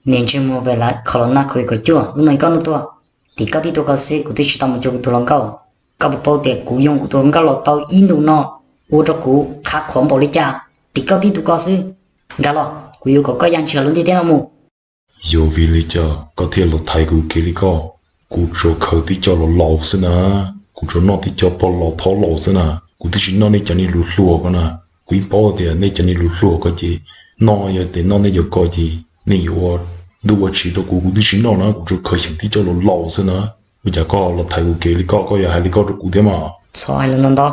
Niam ntsej muag Ves Lav Kho Los Naj Covid kaum cuaj, lub no yog koj noj tuaj. Tim koj tib tug ko xwb, kuv twb tsis tau mus cuag kuv tus hluas nkauj. Koj puas paub tias kuv yoo kuv tus hluas nkauj los tau ib ntus no, ua rau kuv qhab qhuav npaum li cas. Tim koj tib tug ko xwb, nkag los, kuv yuav kom koj ya ntsiag lub ntiaj teb no mus. Yog vim li cas koj thiaj los thaiv kuv kev li koj? Kuv tsuas khaws tib co los laus xwb na, kuv tsuas noj tib co pog laus thov laus xwb na, kuv twb tsis noj nej cov niag lus hluas ko na. Kuv yeej paub tias nej cov niag lus hluas ko ces noj, yog tias noj nej cov ko ces nej yuav ua ntuj ua tsi rau kuv, kuv twb tsis noj na, kuv tsuas khaws xyeem tib co los laus xwb na. Ua cas koj los thaiv kuv kev li koj, koj yuav hais li koj rau kuv thiab mas? Txhob hais lus ntau ntau.